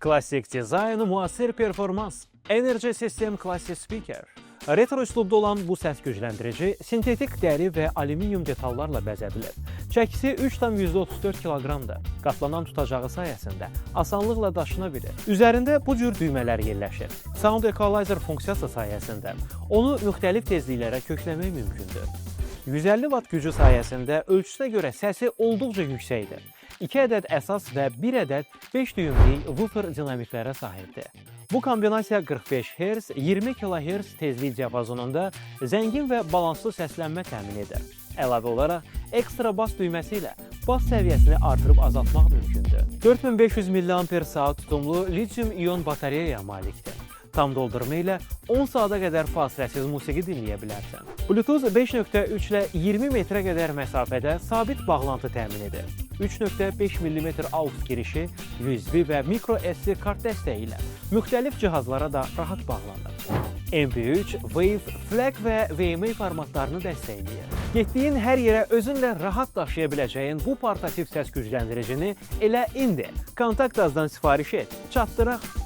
Klassik dizayn, müasir performans. Energy System Classic Speaker. Retro üslubda olan bu səs gücləndirici sintetik dəri və alüminium detallarla bəzədilib. Çəkisi 3,34 kiloqramdır. Qatlanan tutacağı sayəsində asanlıqla daşına bilir. Üzərində bu cür düymələr yerləşir. Sound Equalizer funksiyası sayəsində onu müxtəlif tezliklərə kökləmək mümkündür. 150 Watt gücü sayəsində ölçüsünə görə səsi olduqca yüksəkdir. 2 ədəd əsas və 1 ədəd 5 düyümlük woofer dinamiklərə sahibdir. Bu kombinasiya 45 Hz, 20 kHz tezlik diapazonunda zəngin və balanslı səslənmə təmin edir. Əlavə olaraq ekstra bas düyməsi ilə bas səviyyəsini artırıb azaltmaq mümkündür. 4500 mAh tutumlu lityum-ion batareyaya malikdir. Tam doldurma ilə 10 saata qədər fasiləsiz musiqi dinləyə bilərsən. Bluetooth 5.3 ilə 20 metrə qədər məsafədə sabit bağlantı təmin edir. 3.5 mm AUX girişi, USB və microSD kart dəstəyi ilə müxtəlif cihazlara da rahat bağlanır. MP3, WAV, FLAC və WMA formatlarını dəstəkləyir. Getdiyin hər yerə özünlə rahat daşıya biləcəyin bu portativ səs gücləndiricini elə indi Kontakt Azdan sifariş et. Çatdıraq.